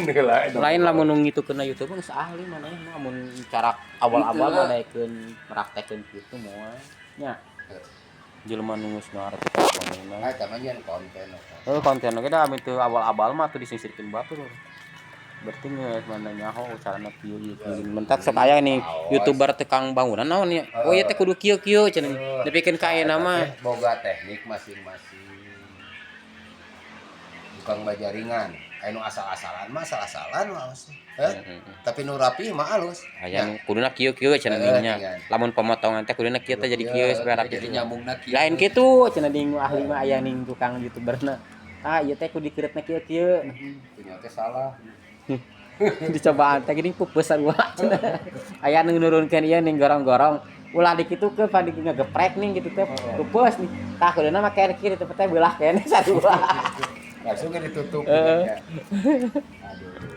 Heula eta. Lain lamun nu ngitukeun na YouTube geus ahli maneh mah, mun cara awal-awal Henteu. mah daekeun praktekeun kitu moal nya. Jelema nu geus ngarti ka bangunan. Nah, eta mah nyeun konten eta. Oh, konten oge da ame teu awal-awal mah tuh disisirkeun batur. Berarti geus mana nyaho carana kieu ieu kieu. Mentak sok aya nih YouTuber tukang bangunan naon ya. Oh, ieu teh kudu kieu kieu cenah. Nepikeun ka ayeuna mah. Teh boga teknik masing-masing. Tukang baja ringan, aya nu asal-asalan mah asal-asalan mah alus. Heh? Tapi nu rapi mah alus. Aya nu kuduna kieu kieu cenah nya. Lamun pemotongan teh kuduna kieu teh jadi kieu supaya rapi. Jadi nyambungna kieu. Lain kitu cenah ding nu ahli mah aya ning tukang YouTuberna. Ah, ieu teh kudu dikeretna kieu kieu. Ternyata salah. Dicobaan teh geuning pupus sarua cenah. Aya nu nurunkeun ieu ning gorong-gorong. Ulah dikitukeun pan di ngegeprek ning gitu teh pupus nih. Tah, kuduna make kieu teh teh beulah keneh sarua. Langsung ke ditutup. Heeh. Ya. Aduh.